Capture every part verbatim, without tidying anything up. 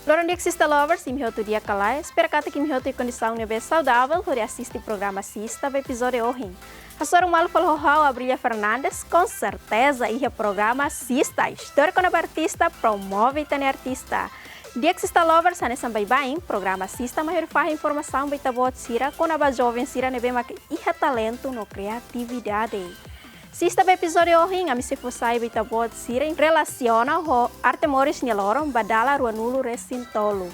Loron di'ak Sista Lovers, imi hotu di'ak ka lae? Espera katak imi hotu iha kondisaun ne'ebé saudavel hodi asiste programa Sista ba epizódiu ohin. Hasoru malu fali ho ha'u Abrilia Fernandes, com certeza iha programa Sista, istória kona-ba artista, promove ita-nia artista. Di'ak Sista Lovers, hanesan baibain, programa Sista mai hodi fahe informasaun ba ita-boot sira kona-ba joven sira ne'ebé mak iha talentu no kriatividade. Sista ba epizódiu ohin, ami sei fó sai ba ita-boot sira relasiona ho Arte Moris nia loron ba dala ruanulu-resin-tolu,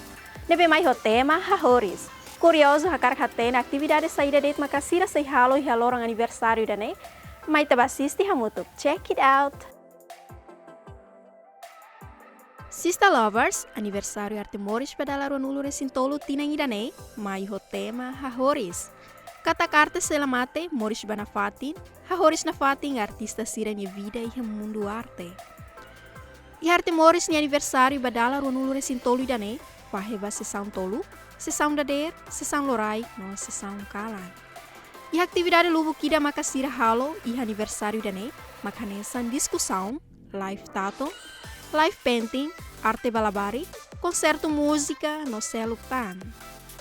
ne'ebé mai ho tema Hahoris. Kuriozu hakarak hatene atividade saida de'it maka sira sei halo iha loron aniversáriu ida-ne'e? Mai ita bá asiste hamutuk. Check it out! Sista Lovers, aniversáriu Arte Moris ba dala ruanulu-resin-tolu tinan ida-ne'e mai ho tema Hahoris. Katak arte sei la mate, moris ba nafatin, hahoris nafatin artista sira-nia vida iha mundu arte. Iha Arte Moris nia aniversáriu ba dala ruanulu-resin-tolu ida-ne'e, fahe ba sesaun tolu, sesaun dadeer, sesaun loraik no sesaun kalan. Iha atividade lubuk ida maka sira halo iha aniversáriu ida-ne'e, mak hanesan diskusaun, live tato, live painting, arte ba labarik, konsertu múzika no seluk tan.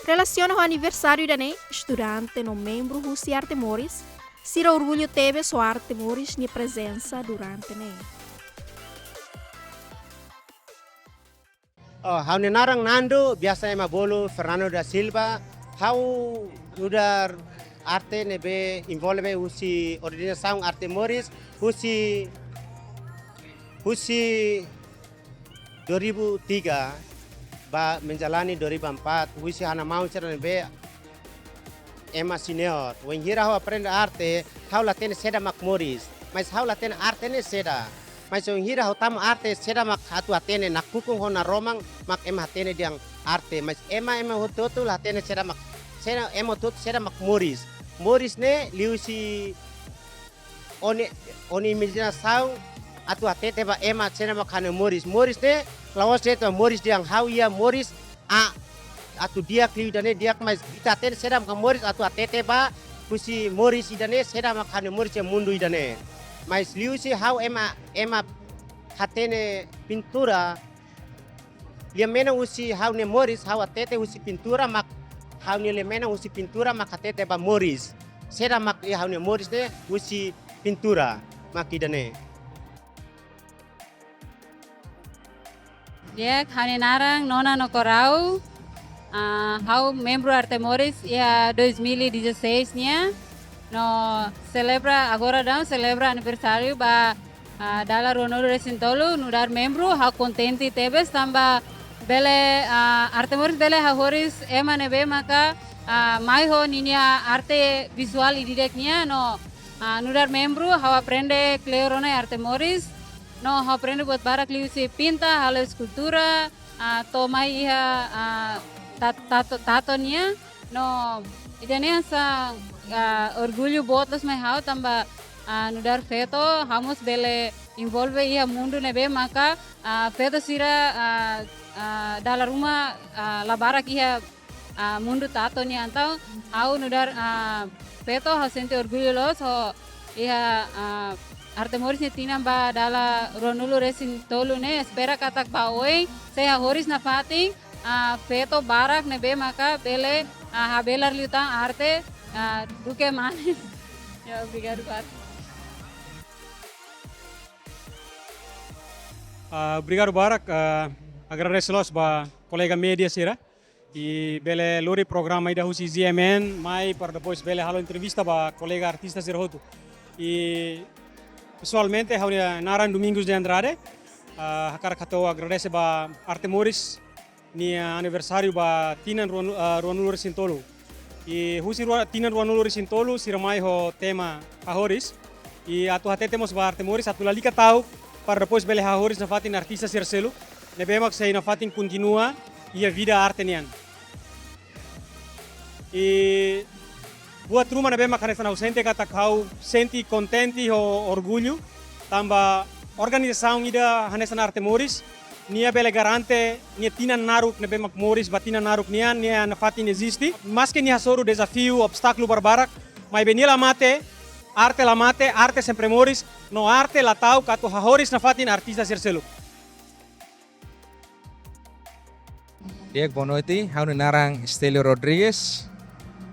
Relasiona ho aniversáriu ida-ne'e, estudante no membru husi Arte Moris sira orgullu tebes ho Arte Moris nia prezensa durante ne'e. Oh, ha'u-nia naran Nando, biasa ema bolu Fernando da Silva. Ha'u nu'udar arte ne'ebé envolve husi organizasaun Arte Moris, husi, husi dua ribu tiga ba menjalani dua ribu empat, husi ha'u-nia maun sira ne'ebé ema senior. Wainhira ha'u aprende arte, ha'u la hatene saida mak moris. Mas ha'u la hatene arte ne'e saida. Mas wainhira ha'u tama arte, saida mak atu hatene, nakukun ho naroman mak ema hatene dehan arte. Mas ema, ema hotu-hotu la hatene saida mak, saida, ema hotu-hotu saida mak moris. Moris ne'e liuhusi ó-nia, ó-nia imajinasaun atu hatete ba ema saida mak ha'u-nia moris. Moris ne'e la'ós de'it moris dehan ha'u iha moris, ah, atu di'ak liu ida-ne'e di'ak, mas ita hatene saida mak moris atu hatete ba husi moris ida-ne'e saida mak ha'u-nia moris iha mundu ida-ne'e. Mas liuhusi ha'u ema, ema hatene pintura, lia menon husi ha'u-nia moris, ha'u hatete husi pintura mak, ha'u-nia lia menon husi pintura mak hatete ba moris. Saida mak iha ha'u-nia moris ne'e husi pintura mak ida-ne'e. Di'ak, ha'u-nia naran Nona Nokorau. Ah, ha'u membru Arte Moris iha dois mil e dezasseis nian. No selebra agora daudaun, selebra aniversáriu ba, ah, dala ruanulu-resin-tolu, nu'udar membru, ha'u kontente tebes tanba bele, ah, Arte Moris bele hahoris ema ne'ebé maka, ah, mai ho ninia arte vizuál ida-idak nian no, ah, nu'udar membru, ha'u aprende kleur ona iha Arte Moris, no ha'u aprende buat barak liuhusi pinta, halo eskultura, ah, to'o mai iha, ah, tat-, tato, tato nian. No ida-ne'e hanesan, ah, orgullu boot loos mai ha'u tanba, ah, nu'udar feto, ha'u mós bele envolve iha mundu ne'ebé maka, ah, feto sira, ah, ah, dala ruma, ah, la barak iha, ah, mundu tato nian. Entaun ha'u nu'udar, ah, feto, ha'u sente orgullu loos ho iha, ah, Arte Moris nia tinan ba dala ruanulu-resin-tolu ne'e, espera katak ba oin sei hahoris nafatin, ah, feto barak ne'ebé maka bele, ah, habelar liután arte, ah, duké mane. Ya, obrigadu barak. Ah, obrigadu barak, ah, agradese loos ba kolega média sira. I bele lori programa ida husi Z M N mai para depois bele halo entrevista ba kolega artista sira hotu. I pesoalmente ha'u-nia naran Domingos de Andrade. Ah, hakarak hato'o agradese ba Arte Moris nia aniversáriu ba tinan ruanu-, ah, ruanulu-resin-tolu. I husi rua-, tinan ruanulu-resin-tolu sira mai ho tema hahoris. I atu hatete mós ba Arte Moris atu lalika ta'uk para depois bele hahoris nafatin artista sira seluk ne'ebé mak sei nafatin kontinua iha vida arte nian. I buat ruma ne'ebé mak hanesan ha'u sente katak ha'u sente kontente ho orgullu tanba organizasaun ida hanesan Arte Moris, nia bele garante nia tinan naruk ne'ebé mak moris ba tinan naruk nian, nia nafatin eziste. Maske nia hasoru dezafiu, obstákulu barbarak, maibé nia la mate, arte la mate, arte sempre moris, no arte la ta'uk atu hahoris nafatin artista sira seluk. Di'ak, boa noite. Ha'u-nia naran Stelio Rodrigues.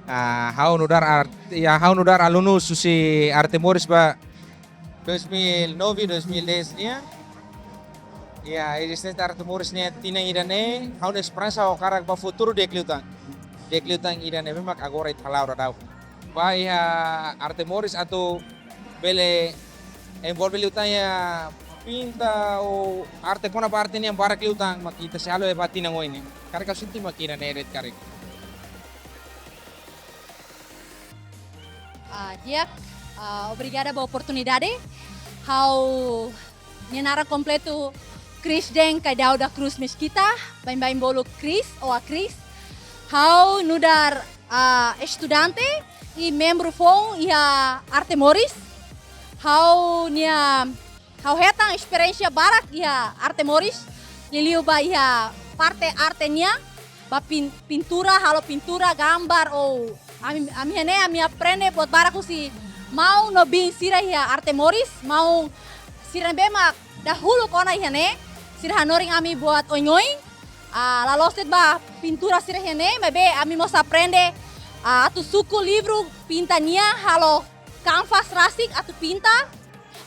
Ah, ha'u nu'udar art-, ya, ha'u nu'udar alunu husi Arte Moris ba dois mil e nove, dois mil e dez nian. Ya, ezisténsia Arte Moris nian tinan ida-ne'e, ha'u-nia esperansa hakarak ba futuru di'ak liután. Di'ak liután ida-ne'ebé mak agora ita hala'o daudaun. Ba iha Arte Moris atu bele envolve liután iha pinta ou arte kona-ba arte nian barak liután mak ita sei halo iha ba tinan oin ne'e. Karik ha'u sente mak ida-ne'e de'it karik. Ah, di'ak, ah, obrigada ba oportunidade. Ha'u-nia naran kompletu Crisden Caidao da Cruz Mesquita, baibain bolu Cris ou a Cris. Ha'u nu'udar, ah, estudante i membru foun iha Arte Moris. Ha'u-nia, ha'u hetan esperiénsia barak iha Arte Moris, liuliu ba iha parte arte nian, ba pin-, pintura, halo pintura, gambar, ou ami, ami iha ne'e, ami aprende buat barak husi maun no biin sira iha Arte Moris, maun sira ne'ebé mak dahuluk ona iha ne'e, sira hanorin ami buat oin-oin, ah, la loos de'it ba pintura sira iha ne'e, maibé ami mós aprende, ah, atu suku livru pinta nian, halo kanvas rasik atu pinta,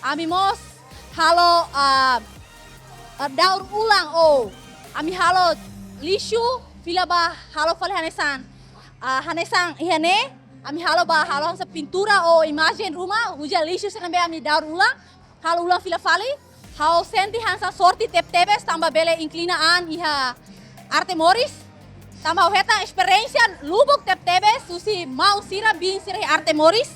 ami mós halo, ah, ah, daur ulang ou ami halo lixu fila ba halo fali hanesan, ah, hanesan iha ne'e, ami halo ba halo hanesan pintura ou imajen ruma, uza lixu sira ne'ebé ami daur ulang, halo ulang fila fali. Ha'u sente hanesan sorte tebetebes tanba bele inklina an iha Arte Moris. Tanba ha'u hetan esperiénsia lubuk tebetebes husi maun sira, biin sira iha Arte Moris.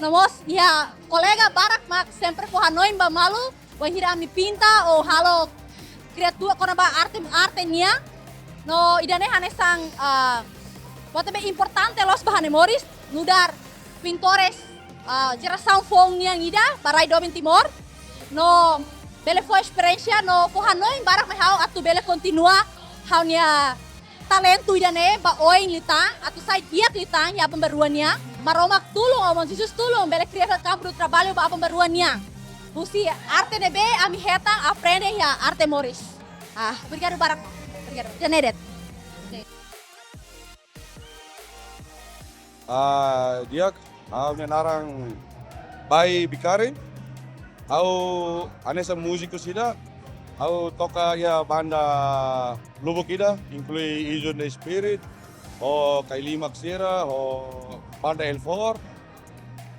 No mós iha kolega barak mak sempre fó hanoin ba malu, wainhira ami pinta ou halo kriatura kona-ba arte, arte nian. No ida-ne'e hanesan, ah, buat ne'ebé importante loos ba Arte Moris, nu'udar pintores, ah, jerasaun foun nian ida ba rai doben Timor. No bele fó esperiénsia no fó hanoin barak mai ha'u atu bele kontinua ha'u-nia talentu ida-ne'e ba oin liután, atu sai di'ak liután iha aban-bainrua nian. Maromak tulun, ou Maun Jesus tulun, bele kria kampu traballu ba aban-bainrua nian. Husi arte ne'ebé ami hetan aprende iha Arte Moris. Ah, obrigadu barak. Obrigadu. Ida-ne'e de'it. Ah, di'ak, ha'u-nia naran Bai Bikari. Ha'u hanesan múziku ida. Ha'u toka iha banda lubuk ida, inklui Ijun the Spirit, ho Kailimak sira, ho banda El Four.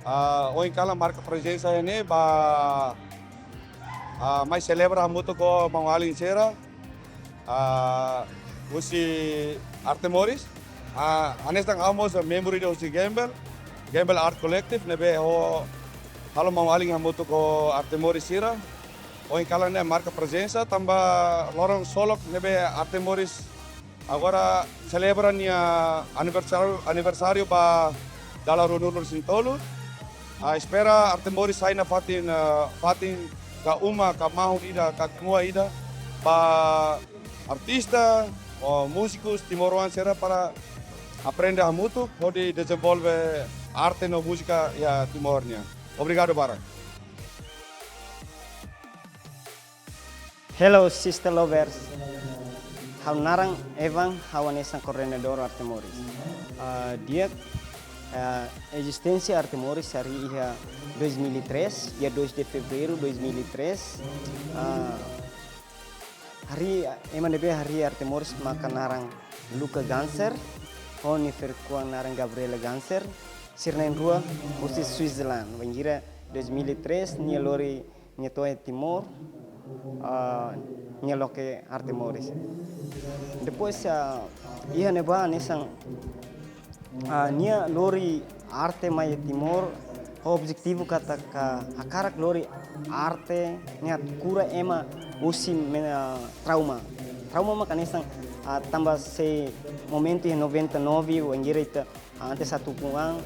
Ah, ohin kalan marka prezensa iha ne'e ba, ah, mai selebra hamutuk ho maun-alin sira, ah, husi Arte Moris. Ah, hanesan ha'u mós membru ida husi Gembel, Gembel Art Collective, ne'ebé ho halo maun-alin hamutuk ho Arte Moris sira. Ohin kalan ne'e marka prezensa, tanba loron solok ne'ebé Arte Moris agora selebra nia aniversáriu, aniversáriu ba dala ruanulu-resin-tolu. Ah, espera Arte Moris sai nafatin, ah, fatin ka uma, ka mahon ida, ka knuak ida ba artista, ou múzikus timoroan sira para aprende hamutuk hodi dezenvolve arte no múzika iha Timor nian. Obrigadu barak. Hello, sister lovers. Ha'u naran Evan, ha'u hanesan koordenadór Arte Moris. Ah, di'ak, ah, ezisténsia Arte Moris harii iha dois mil e três, dia dois de fevereiro dois mil e três. Ah, harii, ema ne'ebé harii Arte Moris maka naran Luca Ganser, ho nia ferik-oan naran Gabriela Ganser, sira na'in-rua husi Switzerland. Bainhira dois mil e três, nia lori nia to'o iha Timor, ah, nia loke Arte Moris. Depois, ah, iha ne'ebá hanesan, ah, nia lori arte mai iha Timor, ho objetivu katak hakarak lori arte ne'e atu kura ema husi men-, ah, trauma. Trauma maka hanesan, ah, tanba sei momentu iha noventa e nove, wainhira ita, ah, antes atu ukun an,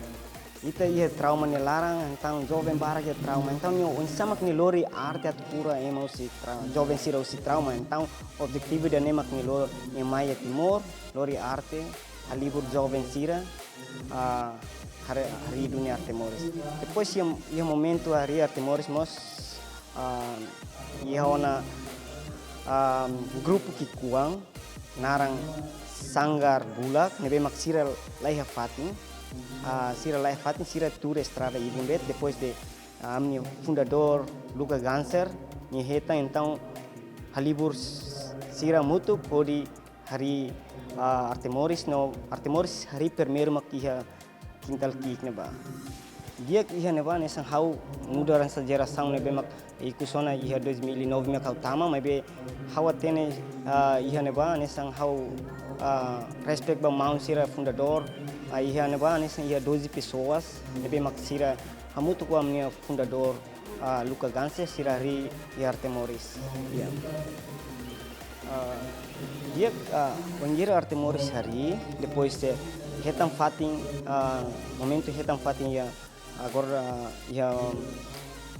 ita iha trauma nia laran, entaun joven barak iha trauma. Entaun nia oinsá mak nia lori arte atu kura ema husi tra-, joven sira husi trauma. Entaun objetivu ida-ne'e mak nia lori, nia mai iha Timor, lori arte, halibur joven sira, ah, hare-, harii duni Arte Moris. Depois iha, iha momentu harii Arte Moris mós, ah, iha ona, ah, grupu ki'ikoan, naran Sanggar Bulak, ne'ebé mak sira la iha fatin. Ah, sira la iha fatin, sira tuur estrada ibun de'it, depois de, ah, ami-nia fundadór Luca Ganser, nia hetan, entaun halibur s-, sira hamutuk hodi harii, ah, arte moris no arte moris harii primeiru mak iha kintál ki'ik ne'ebá. Di'ak, iha ne'ebá hanesan ha'u nu'udar hanesan jerasaun ne'ebé mak ikus ona iha dois mil e nove mak ha'u tama, maibé ha'u hatene, ah, iha ne'ebá hanesan ha'u, ah, respect ba maun sira fundadór, ah, iha ne'ebá hanesan iha doze pessoas ne'ebé mak sira hamutuk ho ami-nia fundadór, ah, Luca Ganser, sira harii iha arte moris. Ya. Ah, di'ak, ah, bainhira arte moris harii, depois de hetan fatin, ah, momentu hetan fatin iha, agora, ah, iha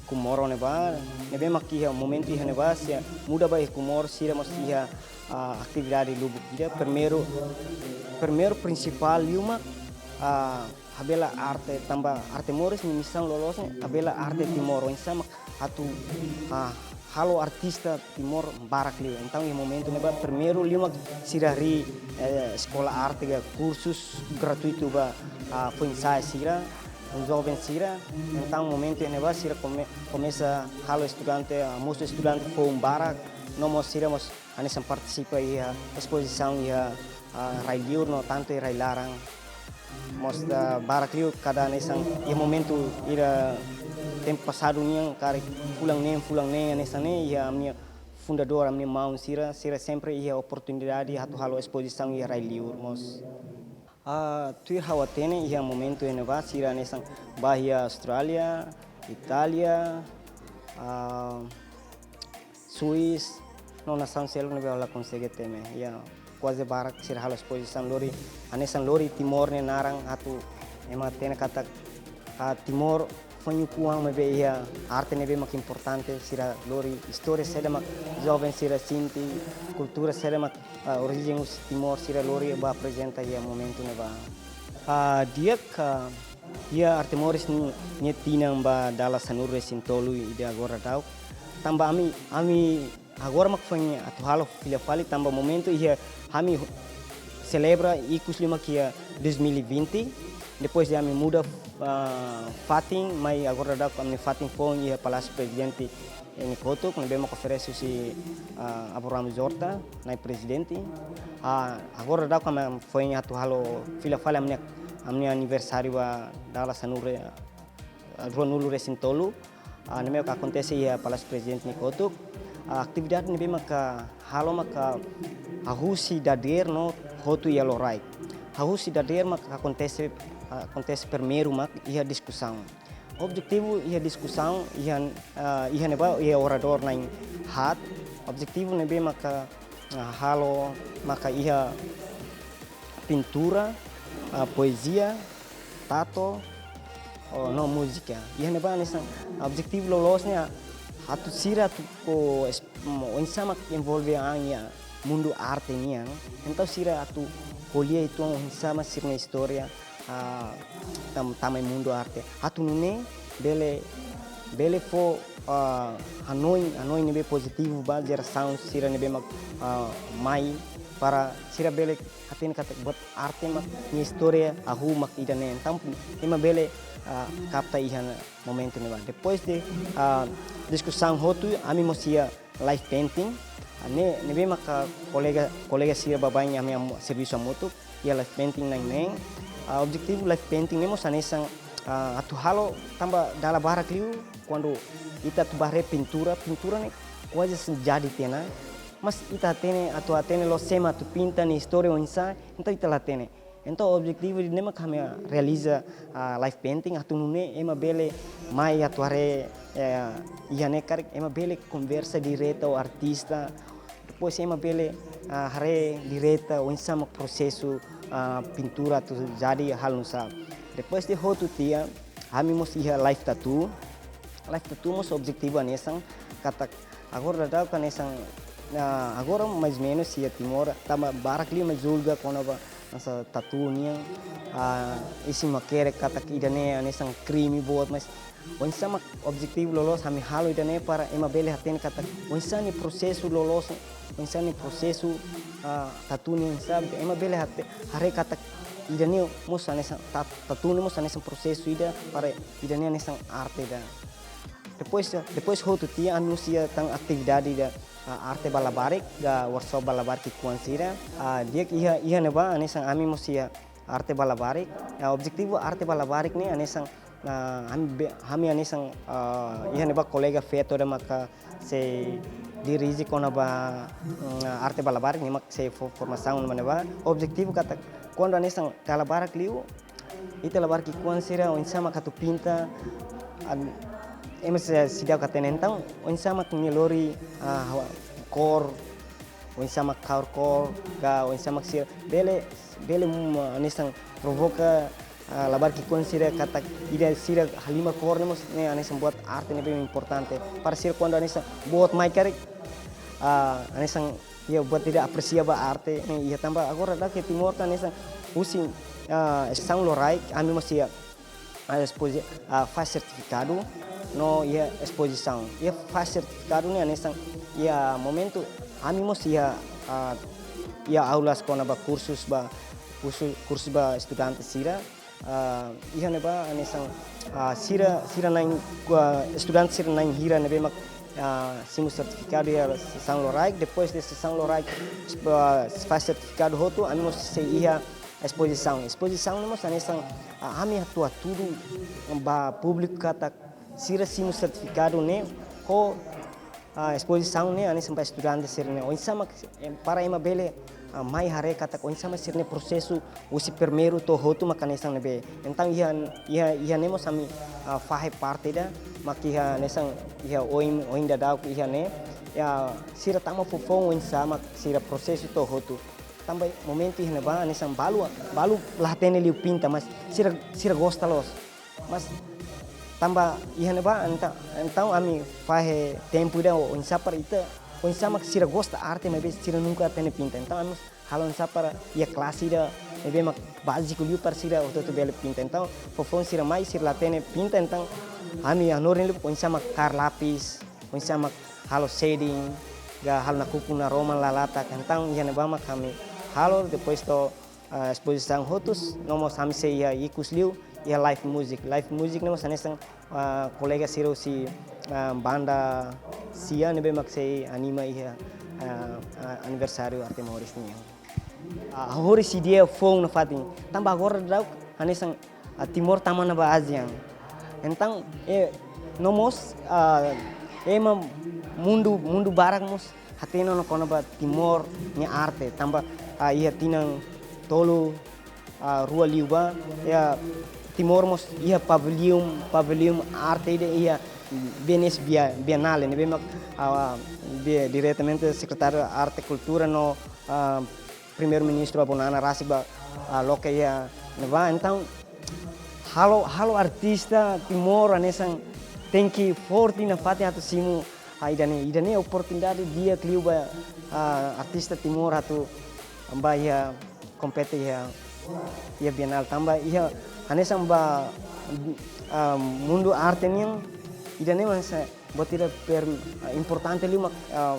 Comoro ne'ebá, ne'ebé mak iha momentu iha ne'ebá, se muda ba iha Comoro, sira mós iha, ah, atividade lubuk ida. Primeiru, primeiru prinsipál liu mak, ah, Favela Arte, tanba arte moris nia misaun loloos ne'e Favela Arte Timor, oinsá mak atu, ah, halo artista Timor barak liu. Entaun iha momentu ne'ebá primeiru liu mak sira harii, eh, eskola arte ka kursus gratuitu ba, ah, foin-sa'e sira, joven sira. Entaun momentu ne'ebá sira kome-, komesa halo estudante, ah, mosu estudante foun barak, no mós sira mós hanesan partisipa iha espozisaun iha, ah, rai-liur no tantu iha rai-laran. Mós barak liu kada hanesan iha momentu ida tempu pasadu nian karik fulan neen, fulan neen hanesan ne'e iha ami-nia fundadór, ami-nia maun sira, sira sempre iha oportunidade atu halo espozisaun iha rai-liur mós. Ah, tuir ha'u hatene iha momentu ne'ebá sira hanesan bá iha Austrália, Itália, ah, Swiss, no nasaun seluk ne'ebé ha'u la konsege teme. Ya, kuaze barak sira halo espozisaun lori, hanesan lori Timor nia naran atu ema hatene katak, ah, Timor foin ukun-an maibé iha arte ne'ebé mak importante, sira lori istória saida mak joven sira sente, kultura saida mak, ah, orijen husi Timor sira lori ba aprezenta iha momentu ne'ebá. Ah, di'ak, ah, iha arte moris ni-, nia tinan ba dala sanulu-resin-tolu ida agora daudaun. Tanba ami, ami agora mak foin atu halo fila fali tanba momentu iha ami selebra ikus liu mak iha dois mil e vinte, depois de ami muda, ah, fatin, mai agora daudaun ami fatin foun iha Palásiu Prezidente nia kotuk, ne'ebé mak oferese husi, ah, Abu Ramos Horta, Nai Prezidente. Ah, agora daudaun ami foin atu halo fila fali ami-nia, ami-nia aniversáriu ba dala sanulu-re-, ah, ruanulu-resin-tolu. Ah, ne'ebé mak akontese iha Palásiu Prezidente nia kotuk. Ah, atividade ne'ebé maka halo maka hahú husi dadeer no hotu iha loraik. Hahú husi dadeer maka akontese, ah, akontese primeiru mak iha diskusaun. Objetivu iha diskusaun iha, ah, iha ne'ebá iha oradór na'in haat. Objetivu ne'ebé maka, ah, halo maka iha pintura, ah, poezia, tatu, oh, no múzika. Iha ne'ebá hanesan objetivu loloos ne'e atu sira atu ko es-, mo, oinsá mak envolve an iha mundu arte nian. Entaun sira atu ko'alia uitoan oinsá mak sira-nia istória, ah, tam-, tama iha mundu arte. Atu nune'e bele, bele fó, ah, hanoin, hanoin ne'ebé pozitivu ba jerasaun sira ne'ebé mak, ah, mai para sira bele hatene katak buat arte mak nia istória hahú mak ida-ne'e. Entaun ema bele, ah, kapta iha momentu ne'ebá. Depois de, ah, diskusaun hotu, ami mós iha live painting. Ah, ne'e, ne'ebé maka kolega, kolega sira baibain ami hamu-, servisu hamutuk iha live painting na'in neen. Ah, objetivu live painting ne'e mós hanesan, ah, atu halo tanba dala barak liu kuandu ita atu bá haree pintura, pintura ne'e kuaze sei jadi tiha ona. Mas ita hatene, atu hatene loos sé mak atu pinta, nia istória oinsá, entaun ita la hatene. Entaun objetivu ida-ne'e mak ami realiza, ah, live painting, atu nune'e ema bele mai atu haree, eh, iha ne'e karik ema bele konversa direta ho artista, depois ema bele, ah, haree direta oinsá mak prosesu, ah, pintura atu jadi halo nusá. Depois de hotu tiha, ami mós iha live tattoo. Live tattoo mós objetivu hanesan katak agora daudaun hanesan, ah, agora mais menus iha Timor, tanba barak liu mak julga kona-ba hanesan tatu nian, ah, isin mak hakerek katak ida-ne'e hanesan krime boot, mas oinsá mak objetivu loloos ami halo ida-ne'e para ema bele hatene katak oinsá nia prosesu loloos, oinsá nia prosesu, ah, tatu nian oinsá, ema bele hate-, haree katak ida-ne'e mós hanesan tat-, tatu ne'e mós hanesan prosesu ida para ida-ne'e hanesan arte ida. Depois, depois hotu tiha ami mós iha tan atividade ida, ah, arte ba labarik, ka workshop ba labarik ki'ikoan sira. Ah, di'ak iha, iha ne'ebá hanesan ami mós iha arte ba labarik. Ah, objetivu arte ba labarik ne'e hanesan, ah, ami be-, ami hanesan, ah, iha ne'ebá kolega feto ida maka sei dirije kona-ba, mm, arte ba labarik ne'e mak sei fó formasaun ne'ebá. Objetivu katak kuandu hanesan dala barak liu, ita labarik ki'ikoan sira oinsá mak atu pinta, an-, ema seidauk hatene entaun oinsá mak nia lori, ah, kór, oinsá mak kór, kór, ka oinsá mak sira bele, bele, mm, hanesan provoka, ah, labarik ki'ikoan sira katak ida sira halimar kór ne'e mós ne'e hanesan buat arte ne'ebé importante. Para sira kuandu hanesan boot mai karik, ah, hanesan iha buat ida apresia ba arte ne'e iha, tanba agora daudaun iha Timor kan hanesan husi, ah, espozisaun loraik, ami mós iha, ah, espozi-, ah, fase sertifikadu no iha espozisaun. Iha fase sertifikadu ne'e hanesan iha momentu ami mós iha, ah, iha aulas kona-ba kursus ba, kursu, kursus ba estudante sira. Ah, iha ne'ebá hanesan, ah, sira, sira na'in, ah, estudante sira na'in hira ne'ebé mak, ah, simu sertifikadu iha sesaun loraik, depois de sesaun loraik, ah, fase sertifikadu hotu, ami mós sei iha espozisaun. Espozisaun ne'e mós hanesan, ah, ami atu hatudu ba públiku katak sira simu sertifikadu ne'e ho, ah, espozisaun ne'e hanesan ba estudante sira-ne'e. Oinsá mak, em, para ema bele, ah, mai haree katak oinsá mak sira-nia prosesu husi primeiru to'o hotu mak hanesan ne'ebé. Entaun iha, iha, iha ne'e mós ami, ah, fahe parte ida mak iha hanesan iha oin, oin daudauk iha ne'e. Ya, sira tama foufoun oinsá mak sira prosesu to'o hotu. Tanba momentu iha ne'ebá hanesan balu, balu la hatene liu pinta, mas sira, sira gosta loos. Mas tanba iha ne'ebá enta-, entaun ami fahe tempu ida oinsá para ita, oinsá mak sira gosta arte maibé sira nunka hatene pinta. Entaun ami halo oinsá para iha klase ida ne'ebé mak báziku liu para sira hotu-hotu bele pinta. Entaun foufoun sira mai sira la hatene pinta, entaun ami hanorin liu oinsá mak kaer lapis, oinsá mak halo shading, ka halo nakukun naroman lalatak. Entaun iha ne'ebá mak ami halo, depois to'o, ah, espozisaun hotu, no mós ami sei iha ikus liu iha live music. Live music ne'e mós hanesan, ah, kolega sira husi, ah, banda sia ne'ebé mak sei anima iha, ah, ah, aniversáriu Arte Moris nian. Ah, hori si dia foun nafatin. Tanba agora daudaun hanesan, ah, Timor tama ona ba ASEAN. Entaun, eh, no mós, ah, ema mundu, mundu barak mós hatene ona kona-ba Timor nia arte. Tanba, ah, iha tinan tolu, ah, rua liubá, iha Timor mós iha pavilhão, pavilhão arte ida iha Venezia Bia-, Bienale, ne'ebé mak, ah, be-, diretamente Sekretáriu Arte Kultura no, ah, Primeiru-Ministru Avó Nana rasik ba, ah, loke iha ne'ebá. Entaun, halo, halo artista Timor hanesan tenke forte nafatin atu simu, ah, ida-ne'e, ida-ne'e oportunidade di'ak liu ba, ah, artista Timor atu ba iha kompete iha, iha Bienale tanba iha hanesan ba, ah, mundu arte nian ida-ne'e mak hanesan buat ida per-, ah, importante liu mak, ah,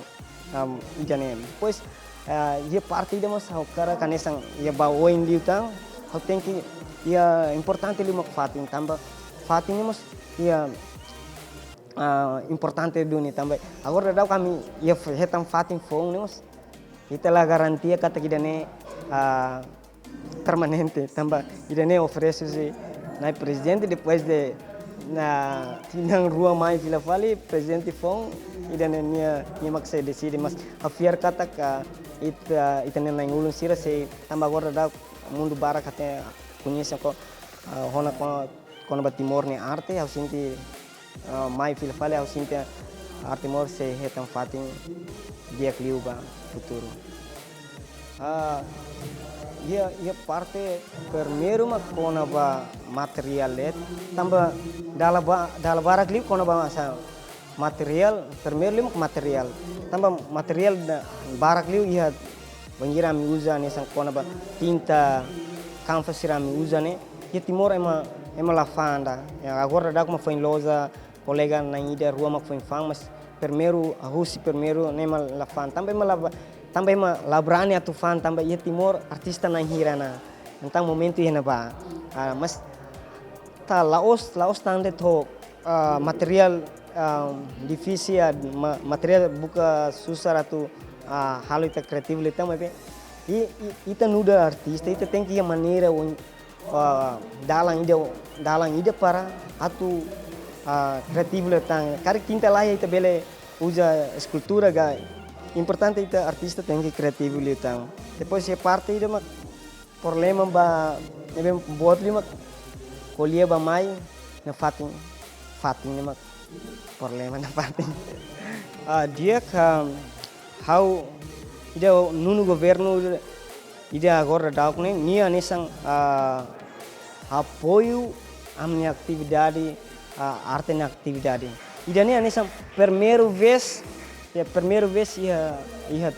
ah, ida-ne'e. Depois, ah, iha parte ida mós ha'u hakarak hanesan iha ba oin liután, ha'u tenke iha importante liu mak fatin tanba fatin ne'e mós iha, ah, importante duni tanba agora daudaun ami iha f-, hetan fatin foun ne'e mós ita la garantia katak ida-ne'e, ah, permanente, tanba ida-ne'e oferese husi Na'i Prezidente, depois de tinan rua mai fila fali, Prezidente foun, ida-ne'e nia, nia mak sei deside, mas ha'u fiar katak ita, ita-nia na'in-ulun sira sei, tanba agora daudaun mundu barak até koñese ko, ah, ona ko, kona-ba Timor nia arte, ha'u sente, ah, mai fila fali ha'u sente arte Timor sei hetan fatin di'ak liu ba futuru. Ah, iha, iha parte primeiru mak kona-ba materiál de'it, tanba dala ba-, dala barak liu kona-ba hanesan materiál, primeiru liu mak materiál. Tanba materiál da-, barak liu iha Bainhira ami uza hanesan kona-ba tinta, kanvas sira ami uza ne'e, iha Timor ema, ema la fa'an ida. Ya, agora daudauk mak foin loja, kolega na'in ida rua mak foin fa'an, mas primeiru, ah, husi primeiru ne'e ema la fa'an. Tanba ema la, tanba ema la brani atu fa'an, tanba iha Timor artista na'in hira ona. Entaun momentu iha ne'ebá. Ah, mas ita la'ós, la'ós tan de'it ho, ah, materiál, ah, difisil, ah, ma-, materiál buka susar atu, ah, halo ita kriativu liután, maibé i, i, ita nu'udar artista, ita tenke iha maneira un, ah, dalan ida, dalan ida para atu, ah, kriativu liután. Karik tinta laiha ita bele uza eskultura ka, importante ita artista tenke kriativu liután. Depois iha parte ida mak problema ba ne'ebé boot liu mak ko'alia ba mai nafatin, fatin ne'e mak problema nafatin. Ah, di'ak, ah, ha'u ida nonu governu ida agora daudaun ne'e, nia hanesan, ah, apoiu ami-nia atividade, ah, arte nia atividade. Ida-ne'e hanesan primeiru vez, ya, primeiru vez iha, iha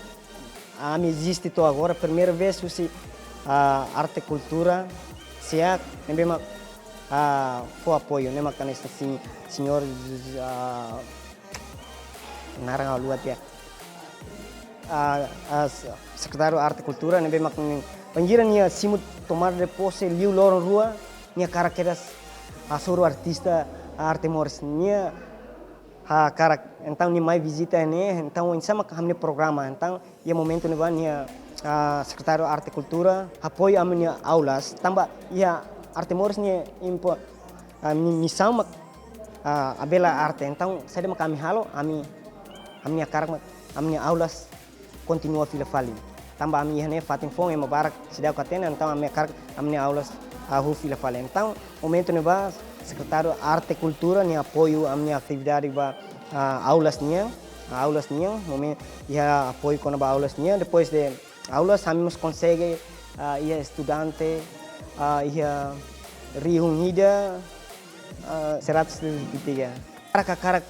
ami eziste to'o agora, primeiru vez husi, ah, arte kultura, SEAK, ne'ebé mak, ah, fó apoiu, ne'e mak hanesan sin-, señór, ah, naran ha'u haluha tiha. Ah, ah, se-, sekretáriu arte kultura, ne'ebé mak nia, bainhira nia simu tomada de pose liu loron rua, nia hakarak kedas hasoru artista Arte Moris. Nia hakarak, entaun nia mai vizita ne'e, entaun oinsá mak ami-nia programa, entaun iha momentu ne'ebá nia, ah, sekretáriu arte kultura apoiu ami-nia aulas, tanba iha Arte Moris nia impo-, ah, mi-, misaun mak, ah, abela arte, entaun saida mak ami halo, ami, ami hakarak mak ami-nia aulas kontinua fila fali. Tanba ami iha ne'e fatin foun ema barak seidauk hatene, entaun ami hakarak ami-nia aulas hahú fila fali. Entaun momentu ne'ebá sekretáriu arte kultura nia apoiu ami-nia atividade ba, ah, aulas nian, ah, aulas nian, momen-, iha apoiu kona-ba aulas nian, depois de aulas ami mós konsege, ah, iha estudante, ah, iha rihun ida, ah, seratus tujuh puluh tiga. Hakarak, hakarak,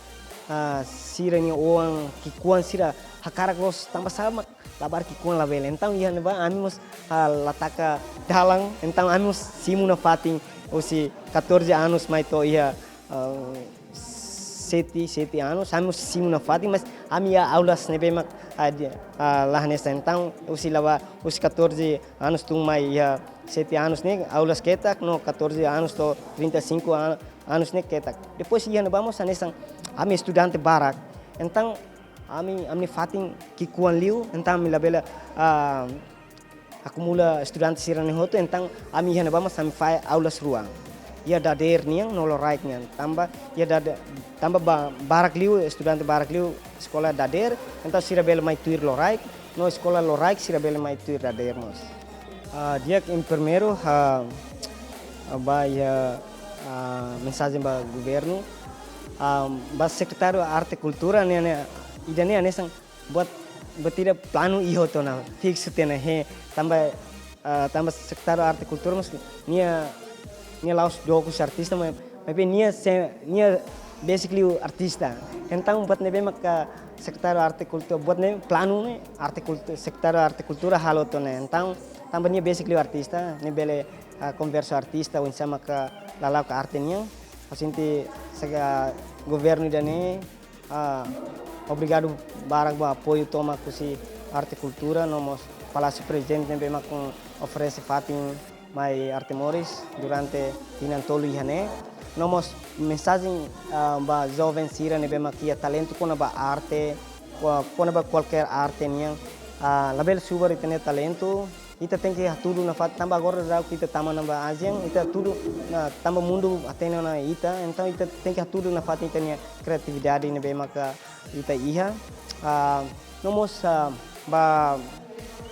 ah, sira-nia oan ki'ikoan sira hakarak loos tanba sá mak labarik ki'ikoan labele. Entaun iha ne'ebá ami mós, ah, la taka dalan, entaun ami mós simu nafatin husi catorze anos mai to'o iha, ah, sete, sete anos, ami mós simu nafatin, mas ami iha aulas ne'ebé mak, ah, di-, ah, la hanesan. Entaun husi laba, husi catorze anos tun mai iha sete anos ne'e aulas ketak, no catorze anos to'o trinta e cinco an-, anos ne'e ketak. Depois iha ne'ebá mós hanesan ami estudante barak. Entaun ami, ami-nia fatin ki'ikoan liu, entaun ami labele, ah, akumula estudante sira-ne'e hotu, entaun ami iha ne'ebá mós ami fahe aulas rua. Iha dadeer nian no loraik nian, tanba iha dade-, tanba ba-, barak liu, estudante barak liu eskola dadeer, entaun sira bele mai tuir loraik, no eskola loraik sira bele mai tuir dadeer mós. Ah, di'ak, em primeiru, ah, ah, ba iha, ah, mensajen ba governu, ah, ba sekretáriu arte kultura ne'e, ne'e, ida-ne'e hanesan buat, buat ida planu iha hotu ona, fiksu tiha ona, he, tanba, ah, tanba sekretáriu arte kultura mós nia, nia la'ós dook husi artista, ma-, maibé nia se-, nia basically artista. Entaun buat ne'ebé maka sekretáriu arte kultura, buat ne'e planu ne'e arte kultu-, sekretáriu arte kultura halo hotu ona. Entaun tanba nia basically artista, nia bele, ah, konversa artista, oinsá maka lala'ok arte nian. Ha'u sente sega governu ida-ne'e, ah, obrigadu barak ba apoiu tomak husi arte kultura, no mós Palásiu Prezidente ne'ebé mak oferese fatin mai Arte Moris durante tinan tolu iha ne'e. No mós mensajen, ah, ba joven sira ne'ebé mak iha talentu kona-ba arte, ko-, kona-ba kualkér arte nian, ah, labele subar ita-nia talentu, ita tenke hatudu nafatin, tanba agora daudauk ita tama ona ba ASEAN, ita hatudu ona tanba mundu hatene ona ita, entaun ita tenke hatudu nafatin ita-nia kriatividade ne'ebé maka ita iha. Ah, no mós, ah, ba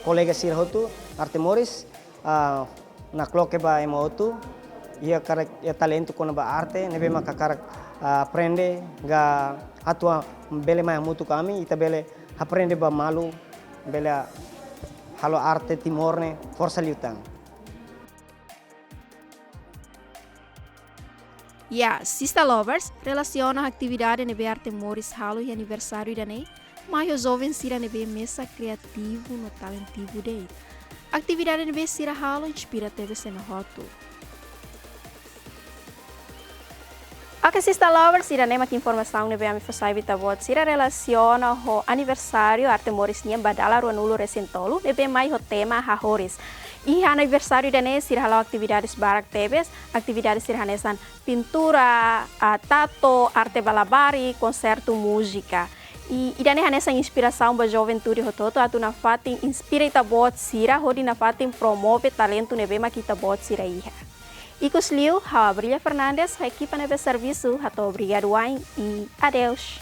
kolega sira hotu, Arte Moris, ah, nakloke ba ema hotu iha karik iha talentu kona-ba arte, ne'ebé maka hakarak, ah, aprende ka atu bele mai hamutuk ho ami, ita bele aprende ba malu, bele halo arte Timor ne'e forsa liután. Ya, Sista Lovers, relasiona ho atividade ne'ebé Arte Moris halo iha aniversáriu ida-ne'e, mai ho joven sira ne'ebé mesak kriativu no talentivu de'it. Atividade ne'ebé sira halo inspira tebes ema hotu. Oke, Sista Lovers, ida-ne'e mak informasaun ne'ebé ami fó sai ba ita-boot sira relasiona ho aniversáriu Arte Moris nian ba dala ruanulu resin tolu, ne'ebé mai ho tema Hahoris. Iha aniversáriu ida-ne'e sira hala'o atividades barak tebes, atividades sira hanesan pintura, ah, tatu, arte ba labarik, konsertu múzika. I ida-ne'e hanesan inspirasaun ba juventude hotu-hotu atu nafatin inspira ita-boot sira hodi nafatin promove talentu ne'ebé mak ita-boot sira iha. Ikusliu, ha'u Abrilia Fernandes, ho ekipa ne'ebé servisu, hato'o obrigadu wa'in i adeus.